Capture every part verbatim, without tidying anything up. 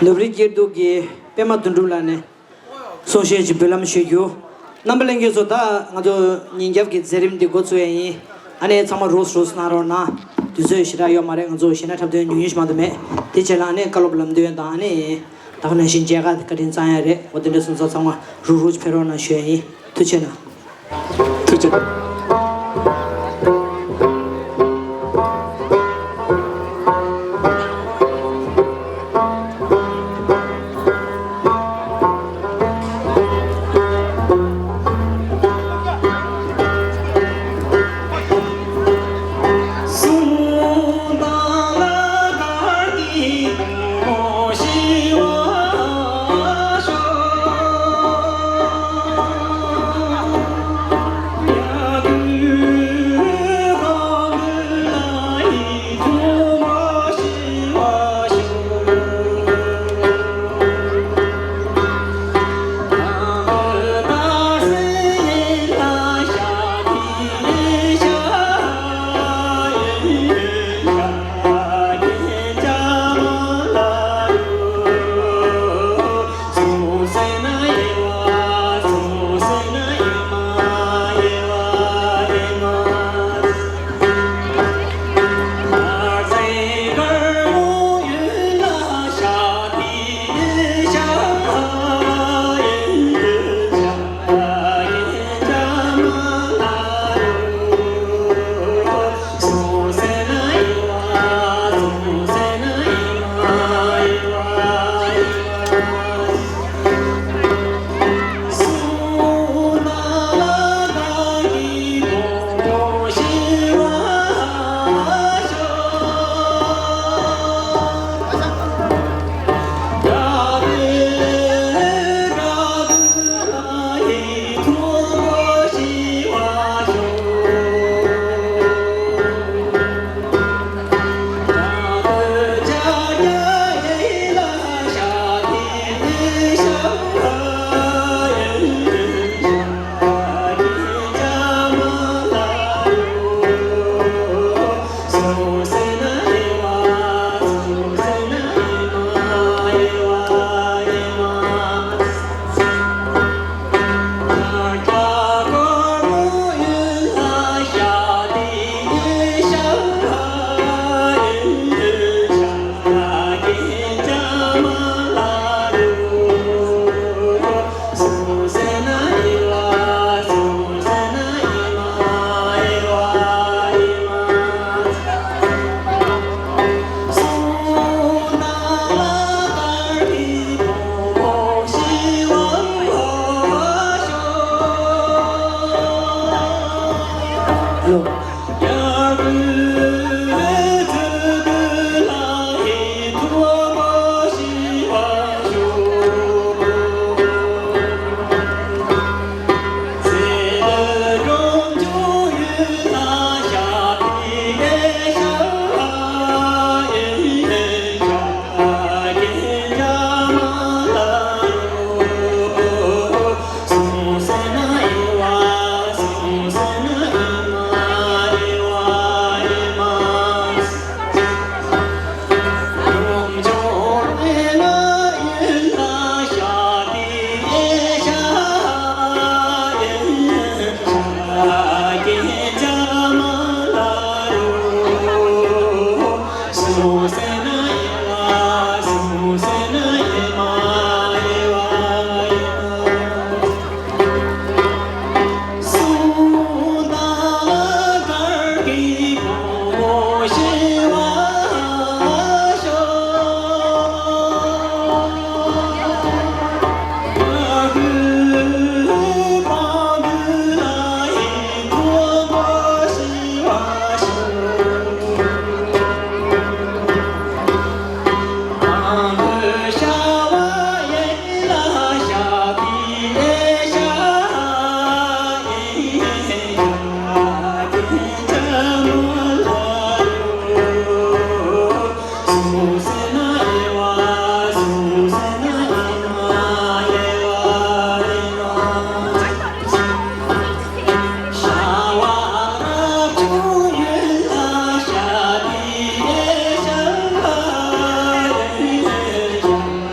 ནུབ་རི་སྐྱིད་སྡུག་གི་པད་མ་དོན་གྲུབ་ལགས་ནས་གསུང་བཤད་ཅིག་འབུལ་ལམ་ཞུ་རྒྱུ། རྣམ་པ་ལྷན་རྒྱས་ཚོ། ད་ང་ཚོ་ཉིན་རྒྱབ་ཀྱི་མཛད་རིམ་འདི་འགོ་ཚུགས་ཡ་ཡིན། ཨ་ནི་ཚང་མ་རོགས་རོགས་གནང་རོགས་གནང་། དུས་ཚོད་ཞེ་དྲག་ཡོད་མ་རེད། ང་ཚོ་གཞས་སྣ་འཁྲབ་སྟོན་ཉུང་ཉུང་ཞིག་མ་གཏོགས་མེད། དེ་རྗེས་ལ་ཨ་ནི་བཀའ་སློབ་ལམ་སྟོན་དང་། ཨ་ནི་ད་ག་ནང་བཞིན་མཇལ་ཁ་བཀའ་དྲིན་བསྐྱང་ཡ་རེད། འོ་དེ་འདྲ་སོང་ཙང་ཚང་མ་རོགས་རོགས་ཕེབས་རོགས་གནང་ཞུ་ཡ་ཡིན། ཐུགས་རྗེ་གནང་། ཐུགས་རྗེ།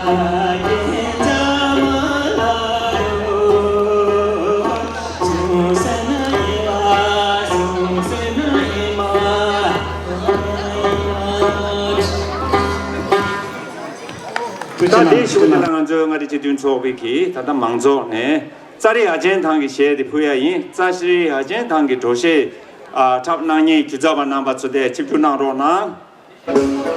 ད་དེའི་གཞུག་ནས་ང་ཚོའི་མངའ་རིས་སྤྱི་མཐུན་ཚོགས་པའི་གི་ད་ལྟ་མང་ཚོགས་ནས་ཙཱ་རི་ཨ་ཆེན་ཐང་གི་གཞས་དེ་ཕུལ་ཡ་ཡིན། ཙཱ་རི་ཨ་ཆེན་ཐང་གི་འགྲོ་གཞས་ཨ་འཁྲབ་གནང་མཁན་གྱི་རྩ་བ་རྣམ་པ་ཚོ་དེ་ཆིབས་བསྒྱུར་གནང་རོགས་གནང་།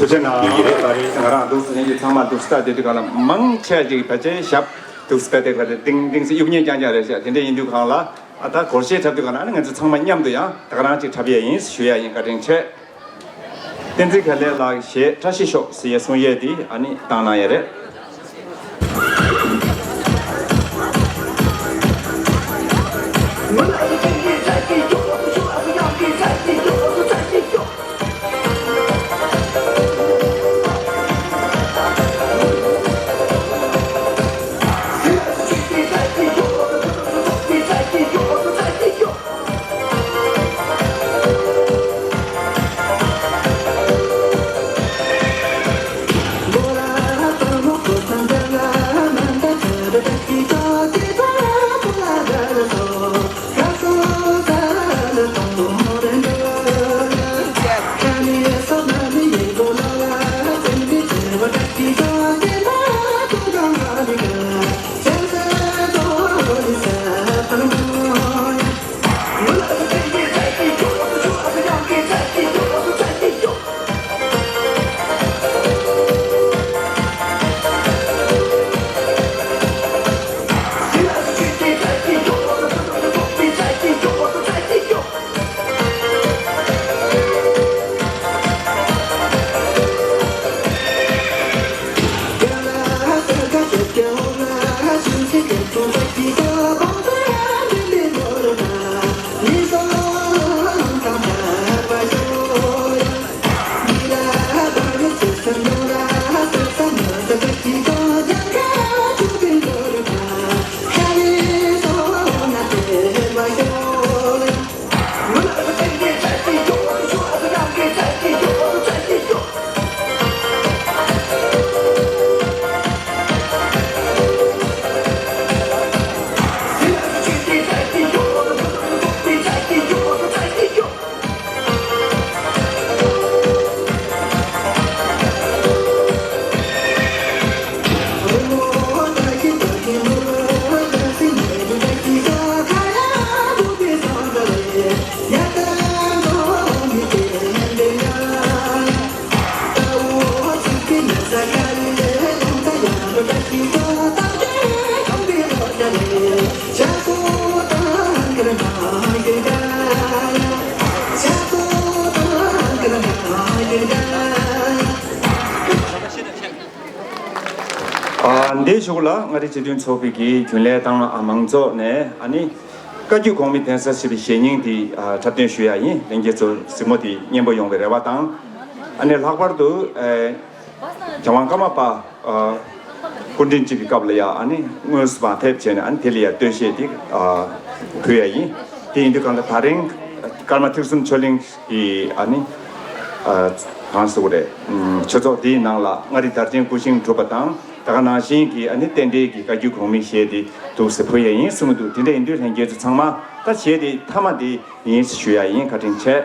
ཐུགས་རྗེ་གནང་། ཡོད་རེད། ད་རེས་ང་རང་འདུག་སེ་ཡིན་གྱི་ཚང་མ་འདུག་སེ་ལྟ་དེ་དུས་ག་ལ་མང་ཆེ་ཅིག་ཕལ་ཆེར་ཞབས་འདུག་སེ་ལྟ་དེ་ག་དེ་ཏིང་ཏིང་སེ་གཡུག་ཉེན་རྐྱང་རྐྱང་རེད་ཤག་དེ་འདྲ་ཡིན་དུས་གང་ལ་ཨ་ད་སྒོར་གཞས་འཁྲབ་དུས་ག་ལ་ཨ་ནི་ང་ཚོ་ཚང་མ་མཉམ་དུ་ཡང་ད་ག་རང་ཅིག་འཁྲབ་ཡས་ཡིན་ཞུ་ཡས་ཡིན། བཀའ་དྲིན་ཆེ། བསྟན་འཛིན་དགེ་ལེགས་ལགས་གཞས་བཀྲ་ཤིས་ཤོག་ཟེར་ཡས་གསུང་ཡས་དེ་ཨ་ནི་བཏང་གནང་ཡས་རེད། ཨ། འདིའི་གཞུག་ལ་མངའ་རིས་སྤྱི་མཐུན་ཚོགས་པའི་གི་རྒྱུན་ལས་དང་མང་ཚོགས་ནས་ཨ་ནི་བཀའ་བརྒྱུད་གོང་མའི་གདན་ས་ཞེས་པའི་གཞས་རྙིང་དེ་ཨ་འཁྲབ་སྟོན་ཞུ་ཡ་ཡིན། ལྷན་རྒྱས་ཚོ་གཟིགས་མོ་དེ་སྙན་པོ་ཡོང་བའི་རེ་བ་དང་། ཨ་ནི་ལྷག་པར་དུ་ཨ་རྒྱལ་དབང་ཀརྨ་པ་ཨ་སྐུ་ཕྲེང་གཅིག་གི་སྐབས་ལ་ཡ་ཨ་ནི་དངོས་སུ་མར་ཕེབས་བྱས་ནས་ཨ་ནི་དེ་ལ་ཡ་སྟོད་གཞས་དེ་ཨ་ཕུལ་ཡ་ཡིན། དེ་ཡིན་དུས་གང་ལྟར་ད་རིང་ཀརྨ་ཐེག་གསུམ་ཆོས་གླིང་གི་ཨ་ནི་ཨ་གང་ཟེར་དགོས་རེད། ཨུམ། ཆོས་ཚོགས་འདིའི་ནང་ལ་མངའ་རིས་དར་ཆེན་སྐུ་བཞེངས་གྲུབ་པ་དང་། ད་ག་ནང་བཞིན་གྱི་ཨ་ནི་རྟེན་འབྲེལ་གྱི་བཀའ་བརྒྱུད་གོང་མའི་གཞས་དེ་འདུག་སེ་ཕུལ་ཡས་ཡིན་གསུང་གི་འདུག་དེ་འདྲ་ཡིན་དུས་ལྷན་རྒྱས་ཚོ་ཚང་མ་ད་གཞས་དེ་མཐའ་མ་དེ་ཡིན་ཞུ་ཡ་ཡིན། བཀའ་དྲིན་ཆེ།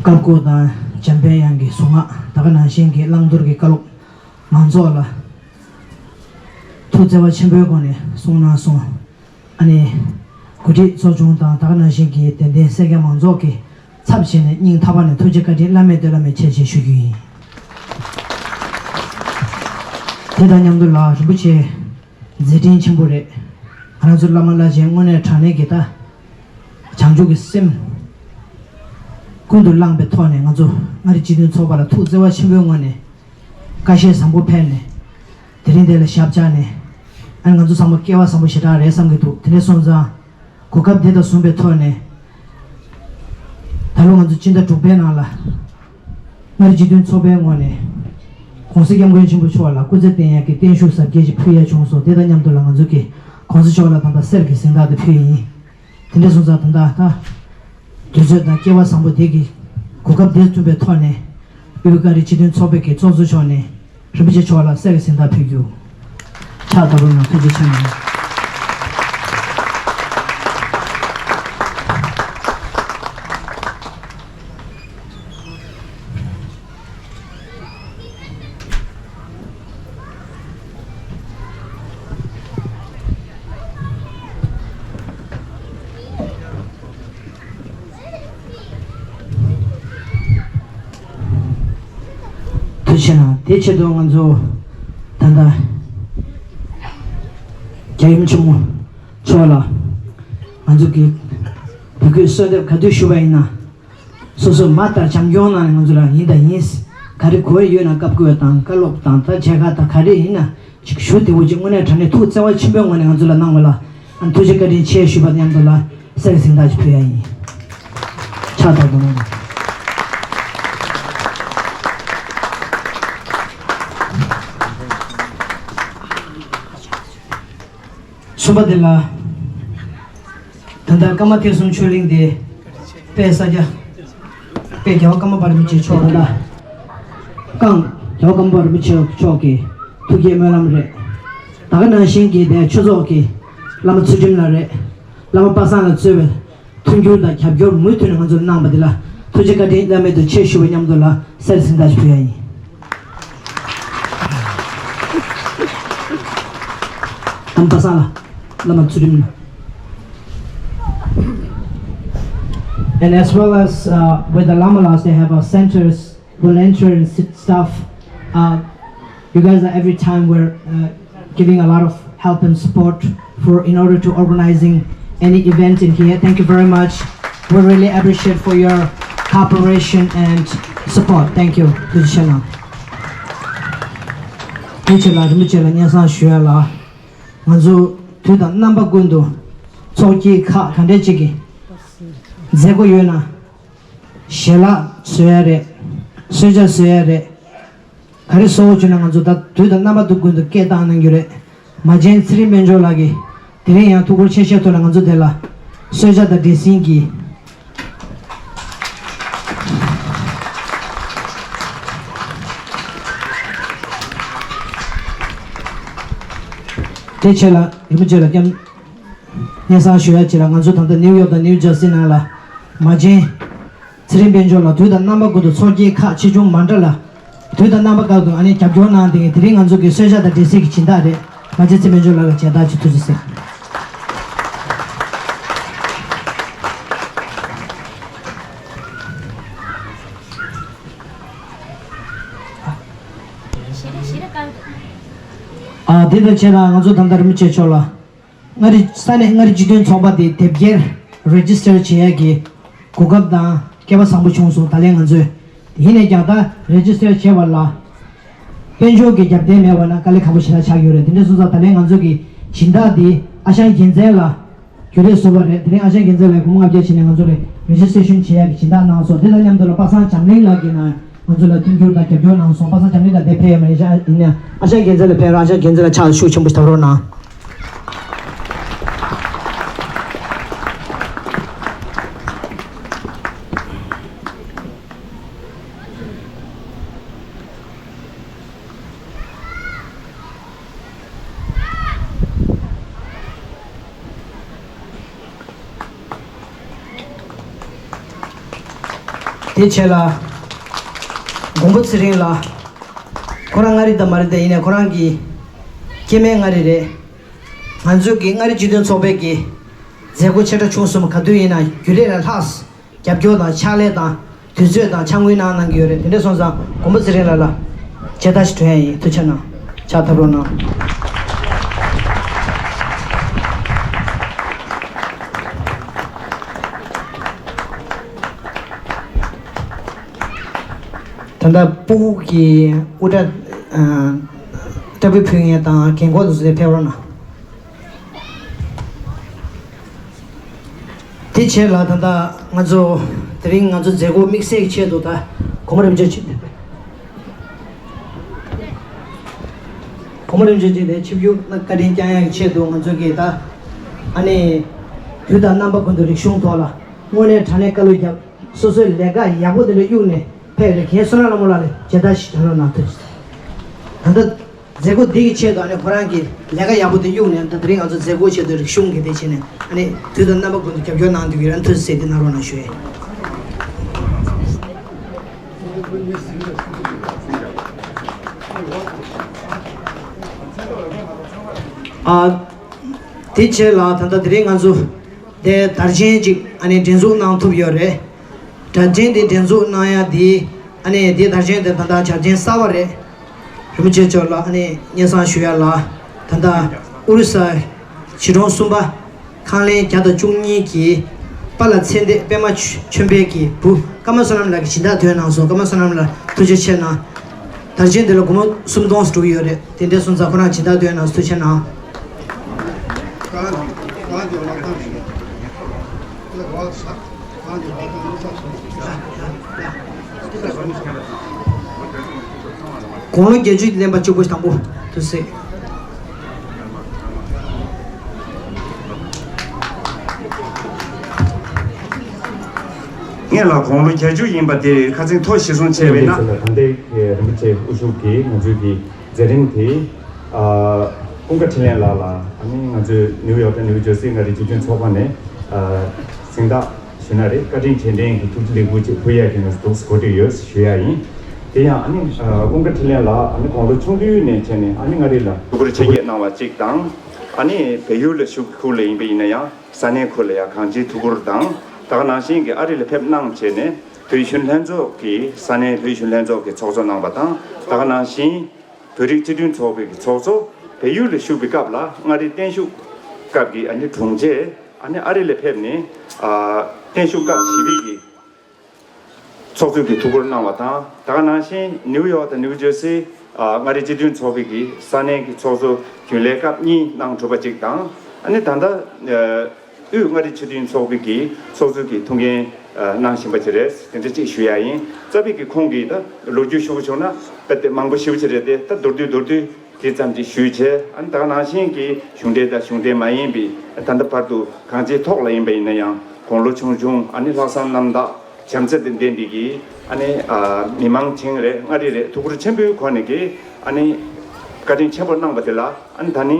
སྐབས་སྐོར་དང་འཇམ་དཔལ་དབྱངས་ཀྱི་གཟུངས་སྔགས། ད་ག་ནང་བཞིན་གྱི་བླང་དོར་གྱི་བཀའ་སློབ། མང་ཚོགས་ལ་ཐུགས་བརྩེ་བ་ཆེན་པོའི་སྒོ་ནས་གསུངས་གནང་སོང་། ཨ་ནི་གོ་སྒྲིག་ཚོགས་ཆུང་དང་ད་ག་ནང་བཞིན་གྱི་དད་ལྡན་སེར་སྐྱ་མང་ཚོགས་ཀྱི་ཚབ་བྱས་ནས་སྙིང་ཐག་པ་ནས་ཐུགས་རྗེ་བཀའ་དྲིན་བླ་མེད་བླ་མེད་ཆེ་ཆེ་ཞུ་རྒྱུ་ཡིན། དེ་དང་མཉམ་དུ་ལ་རིན་པོ་ཆེ་མཛད་འཕྲིན་ཆེན་པོ་རེད། ང་རང་ཚོ་བླ་མ་བླ་ཆེན་དངོས་གནས་དྲང་གནས་ཀྱི་ད་བྱང་ཆུབ་ཀྱི་སེམས་ཀུན་ཏུ་བླངས་པའི་ཐོག་ནས་ང་ཚོ་མངའ་རིས་སྤྱི་མཐུན་ཚོགས་པ་ལ་ཐུགས་བརྩེ་བ་ཆེན་པོའི་ངང་ནས་བཀའ་བཤད་བཟང་པོ་ཕེབས་ནས། དེ་རིང་དེ་ལ་ཞབས་བཅགས་ནས། ཨ་ནི་ང་ཚོ་ཚང་མ་སྐལ་བ་བཟང་པོ་ཞེ་དྲག་རེད་བསམ་གྱི་འདུག་དེ་འདྲ་སོང་ཙང་། གོ་སྐབས་འདི་དང་བཟུང་བའི་ཐོག་ནས། ད་ལོ་ང་ཚོ་སྤྱི་ཟླ་དྲུག་པའི་ནང་ལ། མངའ་རིས་སྤྱི་མཐུན་ཚོགས་པའི་ངོས་ནས། ༸གོང་ས་༸སྐྱབས་མགོན་ཆེན་པོ་མཆོག་ལ་སྐུ་ཚེ་བརྟན་ཡག་གི་བརྟན་བཞུགས་གཟབ་རྒྱས་ཤིག་ཕུལ་ཡ་བྱུང་སོང་། དེ་དང་མཉམ་དུ་ལ་ང་ཚོ་གིས་༸གོང་ས་མཆོག་ལ་ད་ལྟ་གསེར་གྱི་གཟེངས་རྟགས་དེ་ཕུལ་ཡིན། དེ་འདྲ་སོང་ཙང་ད་ལྟ་ད། དུས་ཚོད་དང་སྐལ་བ་བཟང་པོ་དེ་གི་གོ་སྐབས་དེ་བསྐྲུན་པའི་ཐོག་ནས། དབུས་མངའ་རིས་སྤྱི་མཐུན་ཚོགས་པའི་གི་ཚོགས་གཙོ་མཆོག་ནས་རིན་པོ་ཆེ་མཆོག་ལ་གསེར་གྱི་གཟེངས་རྟགས་ཕུལ་རྒྱུ། ཕྱག་བརྡབ་རོགས་གནང་། ཐུགས་རྗེ་ཆེ་གནང་། ཐུགས་རྗེ་གནང་། དེ་ཆེད་དུ་ང་ཚོ་ད་ལྟ་རྒྱལ་ཡུམ་ཆེན་མོ་མཆོག་ལ་ང་ཚོ་གི་འབོད་སྐུལ་གསོལ་འདེབས་ག་དུས་ཞུ་བ་ཡིན་ན། སོ་སོ་མ་ལྟར་བྱམས་སྐྱོང་གནང་ནས་ང་ཚོ་ལ་ཡིན་དང་ཡིན། ག་རེ་དགོས་ཡོད་ན་བཀའ་བཀོད་དང་བཀའ་སློབ་དང་ད་མཇལ་ཁ་དང་ག་རེ་ཡིན་ན་ཅིག་ཞུ་བདེ་བོ་ཅིག་དངོས་གནས་དྲང་གནས་ཐུགས་བརྩེ་བ་ཆེན་པོའི་ངང་ནས་ང་ཚོ་ལ་གནང་བ་ལ་ཨ་ཐུགས་རྗེ་བཀའ་དྲིན་ཆེ་ཞུས་པ་དང་མཉམ་དུ་ལ་གསེར་གྱི་གཟེངས་རྟགས་ཅིག་ཕུལ་ཡ་ཡིན། ཕྱག་ཐོག་ཏུ་གནང་། གསུམ་པ་དེ་ལ། ད་ལྟ་ཀརྨ་ཐེག་གསུམ་ཆོས་གླིང་དེ་དཔལ་ས་སྐྱ་དཔལ་རྒྱལ་བ་ཀརྨ་པ་རིན་པོ་ཆེ་མཆོག་ད་ལྟ་ཀང་རྒྱལ་བ་ཀརྨ་པ་རིན་པོ་ཆེ་མཆོག་གི་ཐུགས་བསྐྱེད་སྨོན་ལམ་རེད། ད་ག་ནང་བཞིན་གྱི་དེ་ཆོས་ཚོགས་ཀྱི་བླ་མ་ཚུལ་ཁྲིམས་ལགས་རེད། བླ་མ་པ་སངས་ལ་གཙོས་པའི་མཐུན་འགྱུར་དང་རྒྱབ་སྐྱོར་མུ་མཐུད་ནས་ང་ཚོར་གནང་བ་འདི་ལ་ཐུགས་རྗེ་བཀའ་དྲིན་བླ་མེད་དུ་ཆེ་ཞུ་བ་མཉམ་དུ་ལ་གསེར་གྱི་གཟེངས་རྟགས་ཞུ་ཡ་ཡིན། ཨམ་པ་སངས་ལ་བླ་མ་ཚུལ་ཁྲིམས། And as well as uh, with the Lama Laws, they have a centers volunteer and sit- staff. Uh, you guys are every time we're uh, giving a lot of help and support for in order to organizing any event in here. Thank you very much. We really appreciate for your cooperation and support. Thank you. ཐུགས་རྗེ་ཆེ་གནང་། དེ་ཆེ་ལ་རིན་པོ་ཆེ་ལ་སྙན་སེང་ཞུ་ཡ་ལ། ང་ཚོ་དུས་དང་རྣམ་པ་ཀུན་ཏུ་ཚོགས་ཀྱི་ཁག་ག་འདྲས་ཅིག་གི་མཛད་སྒོ་ཡོད་ན། ཞལ་ལག་བཟོ་ཡ་རེད། གསོལ་ཇ་བཟོ་ཡ་རེད། ག་རེ་བཟོ་བྱུང་ན་ང་ཚོ་ད་དུས་དང་རྣམ་པ་དུ་ཀུན་ཏུ་སྐད་བཏང་གནང་རྒྱུ་རེད། མ་བྱན་ཚེ་རིང་དཔལ་འབྱོར་ལགས་ཀྱིས་དེ་རིང་ཡང་ཐུགས་ཁུར་ཆེ་བཞེས་ཐོག་ལ་ང་ཚོ་དེ་ལ་གསོལ་ཇ་དང་འབྲས་སིལ་གྱིས། དེ་ཆེ་ལ་རིན་པོ་ཆེ་ལ་སྙན་སེང་ཞུ་ཡ་ཆེ་ལ་ང་ཚོ་ད་ལྟ་ནིའུ་ཡོག་དང་ནིའུ་ཇར་སི་ནང་ལ་མ་བྱན། ཚེ་རིང་དཔལ་འབྱོར་ལ་དུས་དང་རྣམ་པ་ཀུན་ཏུ་ཚོགས་ཀྱི་ཁག་ཆེ་ཆུང་མ་འདྲ་ལ། དུས་དང་རྣམ་པ་ཀུན་ཏུ་ཨ་ནི་རྒྱབ་སྐྱོར་གནང་སྟེ་དེ་རིང་ང་ཚོ་གི་གསོལ་ཇ་དང་འབྲས་སིལ་གྱི་སྦྱིན་བདག་རེད། མ་བྱན་ཚེ་དཔལ་འབྱོར་ལགས་ལ་མཇལ་དར་ཅིག་ཐུགས་རྗེ་ཆེ། ཨ་དེ་དང་ཆེད་ལ་ང་ཚོ་ད་ལྟ་རིན་པོ་ཆེ་མཆོག་ལ། མངའ་རིས་ས་གནས་མངའ་རིས་སྤྱི་མཐུན་ཚོགས་པ་དེ་དེབ་སྐྱེལ་རེ་ཇི་སི་ཊར་བྱེད་ཡས་ཀྱི་གོ་སྐབས་དང་སྐལ་བ་བཟང་པོ་བྱུང་སོང་། ད་ལན་ང་ཚོས་ཡིན་ནས་ཀྱང་ད་རེ་ཇི་སི་ཊར་བྱས་པ་ལ་དཔལ་འབྱོར་གྱི་རྒྱབ་རྟེན་མེད་པ་ན་དཀའ་ལས་ཁག་པོ་ཞེ་དྲག་ཆགས་ཡོད་རེད། དེ་འདྲ་སོང་ཙང་ད་ལན་ང་ཚོ་གི་སྦྱིན་བདག་དེ་ཨ་ཞང་རྒྱལ་མཚན་ལགས་རྒྱུན་ལས་ཟུར་པ་རེད། དེ་རིང་ཨ་ཞང་རྒྱལ་མཚན་ལགས་སྒོར་མོ་ལྔ་བརྒྱ་བྱིན་ནས་ང་ཚོ་རེ་རེ་ཇི་སི་ཊེ་ཤན་བྱེད་ཡག་གི་སྦྱིན་བདག་གནང་སོང་། དེ་དང་མཉམ་དུ་ལ་པ་སངས་བྱམས་གླིང་ལགས་ཀྱིས་ནང་ང་ཚོ་ལ་མཐུན་འགྱུར་དང་རྒྱབ་སྐྱོར་གནང་སོང་། པ་སངས་བྱམས་གླིང་ལགས་འདིར་ཕེབས་ཡོད་མ་རེད། ཡིན་ན་ཨ་ཞང་རྒྱལ་མཚན་ལགས་ཕེབས་རོགས། ཨ་ཞང་རྒྱལ་མཚན་ལགས་ཕྱག་ཤུགས་ཆེན་པོ་ཞིག་འཐབ་རོགས་གནང་། དེ་བྱས་ལ། མགོན་པོ་ཚེ་རིང་ལགས། ཁོ་རང་མངའ་རིས་དང་མ་རེད་དེ། ཡིན་ནའི་ཁོ་རང་གི་སྐྱེ་དམན་མངའ་རིས་རེད། ང་ཚོའི་གི་མངའ་རིས་སྤྱི་མཐུན་ཚོགས་པའི་གི་མཛད་སྒོ་ཆེ་ཕྲ་ཆུང་གསུམ་ག་དུས་ཡིན་ན་རྒྱུན་ལས་ལས་ལྷག་རྒྱབ་སྐྱོར་དང་ཕྱག་ལས་དང་དུས་ཚོད་དང་ཕྱག་དངུལ་གནང་གནང་གི་ཡོད་རེད། དེ་འདྲ་སོང་ཙང་མགོན་པོ་ཚེ་རིང་ལགས་ལ་མཇལ་དར་ཞིག་སྒྲོན་ཡ་ཡིན། ཐུགས་རྗེ་གནང་། ཕྱག་འཐབ་རོགས་གནང་། ད་ལྟ་སྤུ་གུ་གི་དབུ་སྐྲ་ཨ་སྐྲ་སྤུ་ཕུད་མཁན་དང་རྒན་འཁོགས་དེ་ཚོ་ཕེབས་རོགས་གནང་། དེ་བྱས་ལ་ད་ལྟ་ང་ཚོ་དེ་རིང་ང་ཚོ་མཛད་སྒོ་དམིགས་བསལ་གྱི་ཆེད་དུ་ད་གོང་མ་རིམ་བྱོན་ཆེད་དུ། གོང་མ་རིམ་བྱོན་ཆེད་དུ་ཆིབས་བསྒྱུར་བཀའ་དྲིན་བསྐྱང་ཡག་གི་ཆེད་དུ་ང་ཚོ་གིས་ད་ཨ་ནི་དུས་དང་རྣམ་པ་ཀུན་ཏུ་རིག་གཞུང་ཐོག་ལ་དངོས་གནས་དྲང་གནས་བཀའ་སློབ་བརྒྱབ། སོ་སོའི་ལས་ཀ་ཡག་པོ་དེ་འདྲ་གཡུགས་ནས་ཕེབས་རེད། རྒན་བསོད་ནམས་ལྷ་མོ་ལགས་ལ་མཇལ་དར་ཞིག་སྒྲོན་རོགས་གནང་། ཐུགས་རྗེ་ཆེ། ད་ལྟ་མཛད་སྒོ་འདི་གི་ཆེད་དུ་ཨ་ནི་ཁོ་རང་གི་ལས་ཀ་ཡག་པོ་དེ་གཡུགས་ནས་ད་དེ་རིང་ང་ཚོ་མཛད་སྒོ་ཆེད་དུ་རིག་གཞུང་གི་དེ་བྱས་ནས་ཨ་ནི་དུས་དང་རྣམ་པ་ཀུན་ཏུ་རྒྱབ་སྐྱོར་གནང་འདུག་ཡོད་རན་ཐུགས་རྗེ་ཆེ། དེ་གནང་རོགས་གནང་ཞུ་ཡས། ཨ། དེ་བྱས་ལ་ད་ལྟ་དེ་རིང་ང་ཚོ་དེ་དར་ཆེན་ཅིག་ཨ་ནི་སྒྲེང་འཛུགས་གནང་ཐུབ་ཡོད་རེད། དར་ཆེན་དེ་སྒྲེང་འཛུགས་གནང་ཡ་དེ་ཨ་ནི་དེ་དར་ཆེན་དེ་ད་ལྟ་འཆར་ཅན་གསར་པ་རེད། རིན་པོ་ཆེ་མཆོག་ལ་ཨ་ནི་སྙན་སེང་ཞུ་ཡ་ལ། ད་ལྟ་ཨོ་རི་ས་གཞིས་གྲོང་གསུམ་པ་ཁང་ལེན་བརྒྱ་དང་བཅུ་གཉིས་ཀྱི་ པཱ་ལགས་ཚེ་འདས་པད་མ་ཆོས་འཕེལ་གྱི་བུ་ཀརྨ་བསོད་ནམས་ལགས་ཀྱིས་སྦྱིན་བདག་ཐོན་གནང་སོང་། ཀརྨ་བསོད་ནམས་ལགས་ཐུགས་རྗེ་ཆེ་གནང་། དར་ཆེན་འདི་ལ་སྒོར་མོ་སུམ་སྟོང་ཙམ་འགྲོ་གི་ཡོད་རེད། དེ་འདྲ་སོང་ཙང་ཁོ་རང་སྦྱིན་བདག་ཐོན་གནང་། ཐུགས་རྗེ་ཆེ་གནང་། དགུང་ལོ་བརྒྱད་ཅུ་ལོན་པ་གཅིག་པོ་དང་པོ་དུ་གཟིགས། ངེད་ལ་དགུང་ལོ་བརྒྱད་ཅུ་ཡིན་པ་དེ་ཁ་སང་ཐོ་ཞིག་གསུང་བྱས་པས་ན། ད་ལྟའི་རིན་པོ་ཆེ་དབུ་བཞུགས་ཀྱིས་ང་ཚོའི་གི་མཛད་རིམ་དེ། ཨ། ཀུན་དགའ་འཕྲིན་ལས་ལགས་ལ་ཨ་ནི་ང་ཚོའི་ནིའུ་ཡོག་དང་ནིའུ་ཇར་སི་མངའ་རིས་སྤྱི་མཐུན་ཚོགས་པ་ནས། ཨ། གཟེངས་རྟགས་ཞུ་ན་རེད། བཀའ་དྲིན་རྗེས་དྲན་གྱི་ཐུགས་རྗེ་ལེགས་འབུལ་ཅིག་ཕུལ་ཡག་གི་ང་ཚོ་འདུག་སེ་གོ་སྒྲིག་ཡོད་ཞུ་ཡག་ཡིན། དེ་ཡང་ཨ་ནི། ཨ། ཀུན་དགའ་འཕྲིན་ལས་ལགས་ཨ་ནི་དགུང་ལོ་ཆུང་དུས་ནས་བྱས་ནས་ཨ་ནི་མངའ་རིས་ལ་ཐུགས་ཁུར་ཆེ་བསྐྱེད་གནང་བ་གཅིག་དང་། ཨ་ནི་བལ་ཡུལ་ལ་བཞུགས་ཁུལ་ལ་ཡིན་པ་ཡིན་ན་ཡང་ས་གནས་ཁུལ་ལ་ཡང་གང་ཅིའི་ཐུགས་ཁུར་དང་། ད་ག་ནང་བཞིན་གྱི་ཨ་རི་ལ་ཕེབས་གནང་བྱས་ནས་བོད་གཞོན་ལྷན་ཚོགས་ཀྱི་ས་གནས་བོད་གཞོན་ལྷན་ཚོགས་ཀྱི་ཚོགས་གཙོ་གནང་བ་དང་། ད་ག་ནང་བཞིན། བོད་རིགས་སྤྱི་མཐུན་ཚོགས་པའི་གི་ཚོགས་གཙོ་བལ་ཡུལ་ལ་བཞུགས་པའི་སྐབས་ལ་མངའ་རིས་བརྟན་བཞུགས་སྐབས་ཀྱི་ཨ་ནི་དྲུང་ཆེ་ཨ་ནི་ཨ་རི་ལ་ཕེབས་ནས། ཨ། བརྟན་བཞུགས་སྐབས་བཞི་པའི་གི་ཚོགས་གཙོའི་གི་ཐུགས་ཁུར་གནང་བ་དང་། ད་ག་ནང་བཞིན་ནིའུ་ཡོག་དང་ནིའུ་ཇར་སི། ཨ། མངའ་རིས་སྤྱི་མཐུན་ཚོགས་པའི་གི་ས་གནས་ཀྱི་ཚོགས་གཙོ་རྒྱུན་ལས་སྐབས་གཉིས་གནང་གྲུབ་པ་གཅིག་དང་། ཨ་ནི་ད་ལྟ། ཨ། དབུས་མངའ་རིས་སྤྱི་མཐུན་ཚོགས་པའི་གི་ཚོགས་གཙོ་གི་ཐུགས་འགན་གནང་བཞིན་པ་ཅིག་རེད། དེ་འདྲ་ཅིག་ཞུ་ཡ་ཡིན། རྩ་བའི་གི་ཁོང་གིས་ད་ལོ་རྒྱུས་ཞུ་དགོས་བྱུང་ན་དཔེ་དེ་མང་པོ་ཞེ་པོ་ཅིག་རེད་དེ། ད་མདོར་བསྡུས་མདོར་བསྡུས་དེ་ཙམ་ཅིག་ཞུས་བྱས། ཨ་ནི་ད་ག་ནང་བཞིན་གྱི་གཞུང་འབྲེལ་དང་གཞུང་འབྲེལ་མ་ཡིན་པའི་ད་ལྟ་བར་དུ་གང་ཅིའི་ཐོག་ལ་ཡིན་པ་ཡིན་ན་ཡང་དགུང་ལོ་ཆུང་ཆུང་ཨ་ནི་ལྷག་བསམ་རྣམ་དག་བྱམས་བརྩེ་དང་ལྡན་པའི་གི་ཨ་ནི། ཨ། མི་མང་བྱིངས་རེད། མངའ་རིས་རེད། ཐུགས་ཁུར་ཆེན་པོའི་སྒོ་ནས་ཀྱི་ཨ་ནི་བཀའ་དྲིན་ཆེན་པོ་གནང་བ་དེ་ལ་ཨ་ནི་ད་ནི་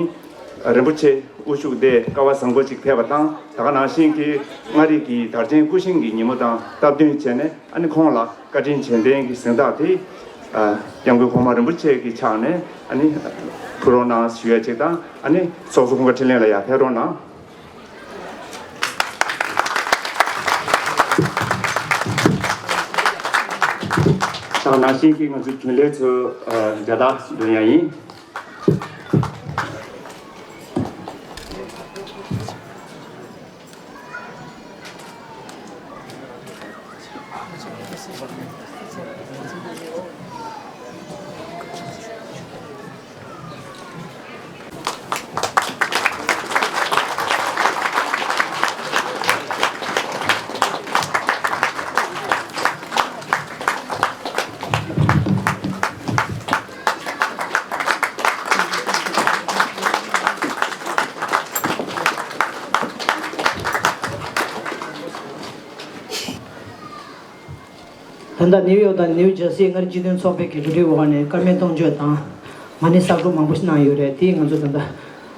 རིན་པོ་ཆེ་དབུ་བཞུགས་དེ་སྐལ་བ་བཟང་པོ་ཅིག་ཕེབས་པ་དང་། ད་ག་ནང་བཞིན་གྱི་མངའ་རིས་ཀྱི་དར་ཆེན་སྐུ་བཞེངས་ཀྱི་ཉིན་མོ་དང་སྟབས་བསྟུན་བྱས་ནས་ཨ་ནི་ཁོང་ལ་བཀའ་དྲིན་རྗེས་དྲན་གྱི་གཟེངས་རྟགས་དེ། ཨ། སྐྱབས་མགོན་གོང་མ་རིན་པོ་ཆེ་གི་ཕྱག་ནས་ཨ་ནི་ཕུལ་རོགས་གནང་ཞུ་ཡ་ཅིག་དང་། ཨ་ནི་ཚོགས་གཙོ་ཀུན་དགའ་འཕྲིན་ལས་ལགས་ཡར་ཕེབས་རོགས་གནང་། ད་ནང་བཞིན་གྱི་ང་ཚོའི་རྒྱུན་ལས་ཚོ། ཨ། མཇལ་དར་འདོན་ཡ་ཡིན། ད་ལྟ་ནིའུ་ཡོག་དང་ནིའུ་ཇར་སི་མངའ་རིས་སྤྱི་མཐུན་ཚོགས་པའི་གི་གྲ་སྒྲིག་འོག་ནས་སྐར་མའི་གཏོང་ཆོག་དང་མ་ཎི་གསར་སྒྲུབ་མང་པོ་ཞིག་གནང་ཡོད་རེད། དེ་ང་ཚོ་ད་ལྟ་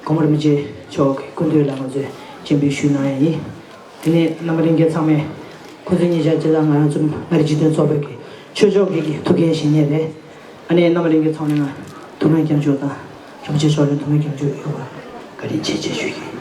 གོང་མ་རིན་པོ་ཆེ་མཆོག་གི་སྐུ་མདུན་ལ་ང་ཚོས་སྤྱན་འབུལ་ཞུས་གནང་ཡ་ཡིན། དེ་ནས་རྣམ་པ་ལྷན་རྒྱས་ཚང་མས་ཁོང་ཚོ་གཉིས་ཆ་བྱས་ཙང་ང་རང་ཚོ་མངའ་རིས་སྤྱི་མཐུན་ཚོགས་པའི་གི་ཆོས་ཕྱོགས་ཀྱི་གི་ཐུགས་འགན་བཞེས་མཁན་རེད། ཨ་ནི་རྣམ་པ་ལྷན་རྒྱས་ཚང་མས་ང་ཐུགས་སྨོན་སྐྱབས་འཇུག་དང་རིན་པོ་ཆེ་མཆོག་ལ་ཐུགས་སྨོན་སྐྱབས་འཇུག་ཡོད་པ་བཀའ་དྲིན་ཆེ་ཆེ་ཞུ་གི་ཡིན།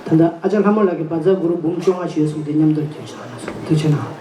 ད་ལྟ་ཨ་ཅག་ལྷ་མོ་ལགས་ཀྱིས་བཛྲ་གུ་རུ་འབུམ་བཅོ་ལྔ་ཞུས་སོང་། དེ་མཉམ་དུ་རྒྱབ་ཕྱོགས་ལ་སོང་། ཐུགས་རྗེ་གནང་།